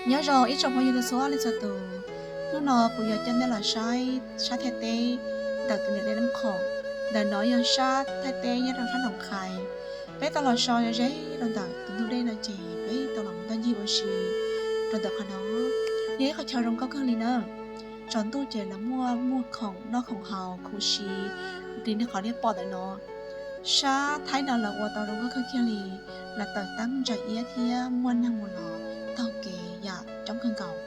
Nyob zoo ib tsoom phooj ywg txhua leej txhua tus, hnub no kuv yuav coj nej los saib sab Thaib teb ntawm tus niam dej Nab Khoom. Ntawm no yog sab Thaib teb nyob rau sab Noom Khais. Peb tau los so ze rau ntawm tus ntug dej no ces peb tau los mus ncig ua si rau ntawm qhov no. Yog ib qhov chaw zoo nkauj kawg li na. Tsaus ntuj ces lawv muaj muag khoom noj khoom haus khuv si li nej qhov nej pom ntawm no. Sab Thaib no lawv ua tau zoo nkauj kawg kiag li, lawv tawm teeb ntsa iab thiab muaj neeg mus los taug kev yam coob kawg nkaus.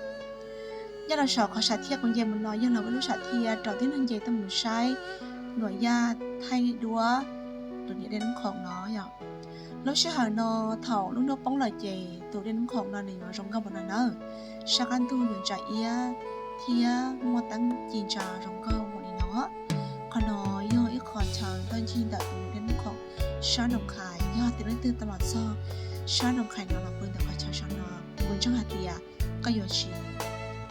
Nyob rau saum qhov sam thiaj kuv nce mus no yog lawv ib lub sam thiaj rau tib neeg nce tuaj mus saib Nuam Yaj Thaij Duab, tus niam dej Nab Khoom no yom. Lub sij hawm no thaum lub hnub poob lawm ces tus dej Nab Khoom no nws yuav zoo nkauj npaum no nawb. Sab qab ntug yuav ntsa iab thiab muaj teeb ci ntsa zoo nkauj npaum li no. Qhov no yog ib qho chaw tuaj ncig ntawm tus niam dej Nab Khoom sab Noom Khais. Yog tias leej twg tau los txog sab Noom Khais no los pw ntawm qhov chaw saum no, kuv ntseeg hais tias koj yuav tsis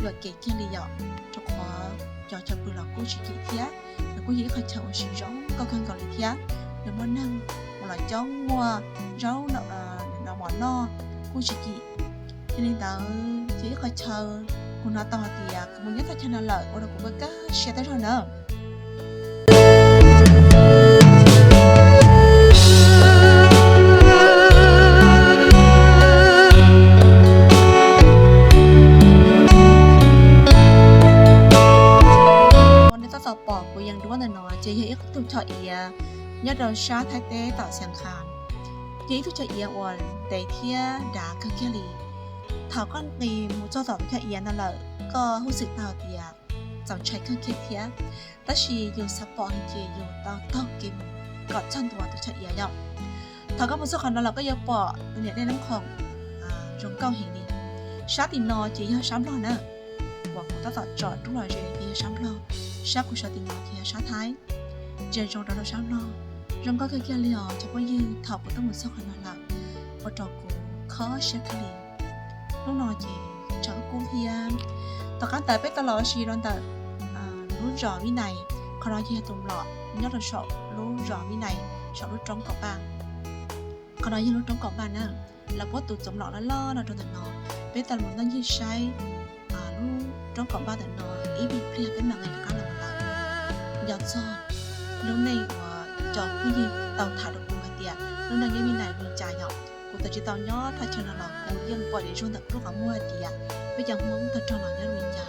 yuam kev kiag li yom, rau qhov cov chaw pw los kuj tsis kim thiab. Nws kuj yog ib qho chaw ua si zoo nkauj kawg nkaus li thiab. Nws muaj neeg mus los coob, muaj zaub no mov noj kuj tsis kim. Yog li ntawd ces ib qho chaw kuv hnov tau hais tias kuv mus nyob thaj chaw no lawm ua rau kuv kawg siab tas zog nawb. Uas nej tab tom pom kuv yees duab ntawm no ces yog ib tug choj iav nyob rau sab Thaib teb tom Xiav Khas. Yog ib tug choj iav uas ntev thiab dav kawg kiag li. Thaum koj nqis mus txog tom tus choj iav no lawm, koj huj xwm tau tias txaus ntshai kawg kiag thiab, tab sis yus xav pom ces yus tau taug kev mus kom txog ntua tus choj iav yom. Thaum koj mus txog qhov no los koj yuav pom tus niam dej Nab Khoom zoo nkauj heev li. Sab tim no ces yog sab Nplog na, uas kuv tab tom tsom rub los ze ces yog sab Nplog. Sab kuv sawv tim no ces yog sab Thaib. Ntsia zoo rau rau sab Nplog, zoo nkauj kawg kiag li os cov phooj ywg. Thaum kuv tuaj mus txog qhov no lawm, ua rau kuv kho siab kawg li. Hnub no ces tshav kub thiab. Tom qab ntawd peb tau los ua si rau ntawm lub zos Vib Nais. Qhov no ces yog tus mlom nyob rau saum lub zos Vib Nais, saum lub roob Kaum Npaj. Qhov no yog lub roob Kaum Npaj na. Lawv puab tus txoov mlom loj loj no rau ntawm no. Peb tau los mus ncig saib lub roob Kaum Npaj ntawm no ib me pliag peb mam nqis rov qab los lawm. Nco txog lub neej uas cov phooj ywg tau tham rau kuv hais tias lub neej nyob Vib Nais li cas yom. Kuv txawm tsis tau nyob thaj chaw no los kuv yeej pom zem zuag ntawm lub qhov muag hais tias peb cov Hmoob tau raug los nyob li cas.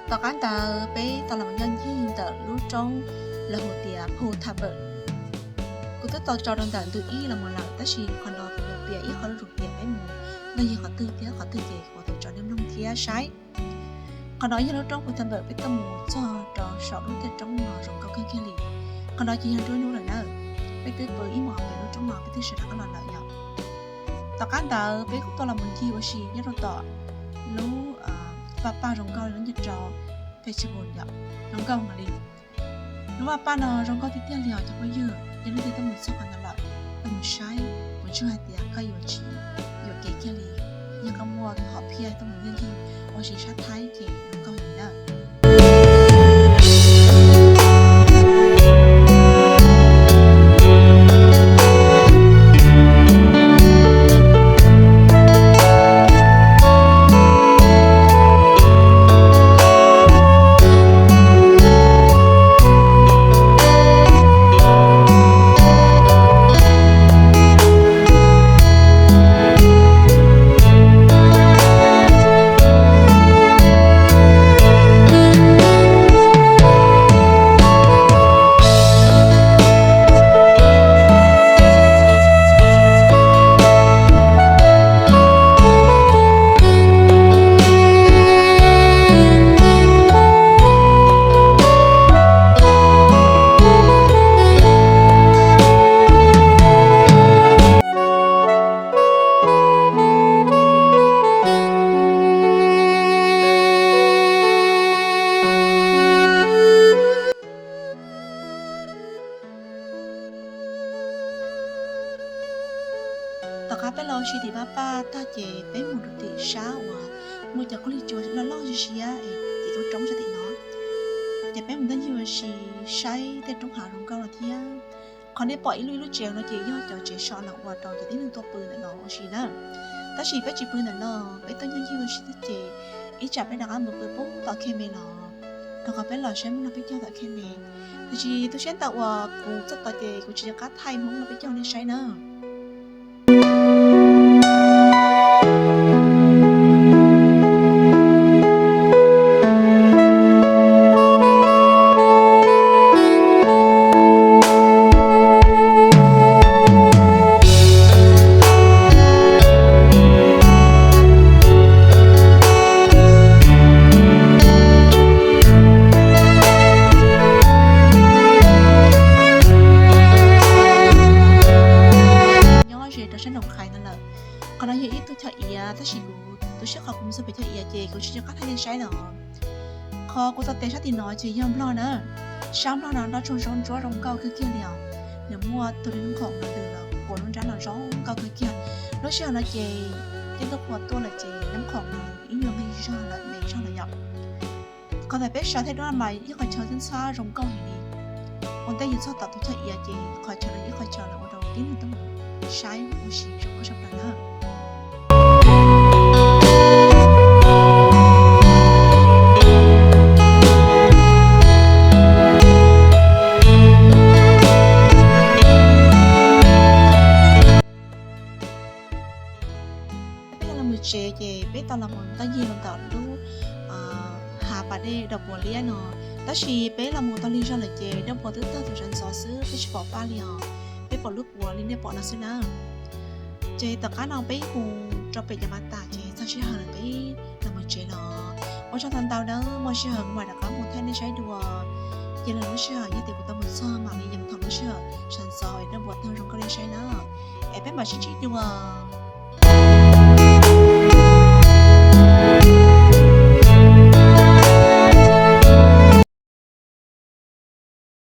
Tom qab ntawd peb tau los mus ncig ntawm lub roob lawv hu tias Phu Tham Npawm. Kuv twb tau tso rau ntawm ntu ib los mus lawm, tab sis qhov no kuv yuav piav ib qho lub ntsiab piav peb mus, nws yog qhov twg thiab qhov twg ces kuv tau tso nej mloog thiab saib. Qhov no yog lub roob Phu Tham Npawm, peb tuaj mus txog rau saum lub tej roob no zoo nkauj kawg kiag li. Qhov no ces yog nruab hnub lawm na, peb twb pw ib hmos pem lub roob no peb twb sawv rov qab los lawm yom. Tom qab ntawd peb kuj tuaj los mus ncig ua si nyob rau tom lub vaj paj zoo nkauj li lub nyiag rau Facebook yom, zoo nkauj heev li. Lub vaj paj no zoo nkauj tiag tiag li os cov phooj ywg. Yog leej twg tuaj mus txog qhov ntawd lawm, tuaj mus saib, kuv ntseeg hais tias koj yuav tsis yuam kev kiag li. Yog koj muaj hom phiaj tuaj mus ncig ncig ua si sab Thaib ces zoo nkauj heev na. Tom qab peb los ua si tim vaj paj tag ces peb mus rau tim sab uas muaj cov khaub lig cua loj loj siab siab es ces roob roob sab tim no. Ces peb mus ncig ua si saib tej roob hav zoo nkauj no thiab. Qhov nej pom ib lub ib lub tsev no ces yog cov tsev so lawv ua rau cov tib neeg tuaj pw ntawm no ua si na. Tab sis peb tsis pw ntawm no, peb tuaj ncig ncig ua si thiab ces ib tsam peb rov qab mus pw pem tom Khe Me los, rau qhov peb los saib Hmoob Noj Peb Caug tom Khe Me. Tiam sis tu siab ntau uas kuv txog tod ces kuv tsis nco qab thaij Hmoob Noj Peb Caug nej saib na. Nyob ze rau sab Noom Qhais no lawm. Qhov no yog ib tug chaw iav tab sis kuv tu siab qhov kuv mus txog pem chaw iav ces kuv tsis nco qab thaij nej saib lawm. Qhov kuv tau tes sab tim no ces yog Nplog na. Sab Nplog no nroj tsuag zaub ntsuab zoo nkauj kawg kiag li os. Nws muaj tug li lub khoom no ntws los puas lub nrab no zoo nkauj kawg kiag. Lub sij hawm no ces tej ntuj qhua tuaj lawm ces lub khoom no ib nyuag nqig zog lawm me zog lawm yom. Qhov ntawm peb sawv thiab dua mas ib qhov chaw ntxhab ntxhab zoo nkauj heev li. Ua ntej yus txog tom tus chaw iav ces qhov chaw no ib qhov chaw lawv ua rau tib neeg tuaj saib ua si zoo nkauj tshaj plaws na. Peb los mus tsev ces peb tau los mus ntawm ncig los ntawm lub hav pas dej Dau Puas Liab no, tab sis peb los mus tau lig zog lawm ces dej puas twb tawg tus sawv ntxov xwb, peb tsis pom paj li os, peb pom lub puas li nej pom no xwb na. Ces tom qab no peb hu rau pem cov mas tas ces txog sij hawm lawm peb los mus tsev los. Ua tsaug ntau ntau na, muaj sij hawm kuv mam rov qab mus thaij nej saib dua. Ces lwm lub sij hawm yog tias kuv tau mus txog mam li yees thaum lub sij hawm sawv ntxov es dej puas tawg zoo nkauj li saib na. Es peb mam sib ntsib dua.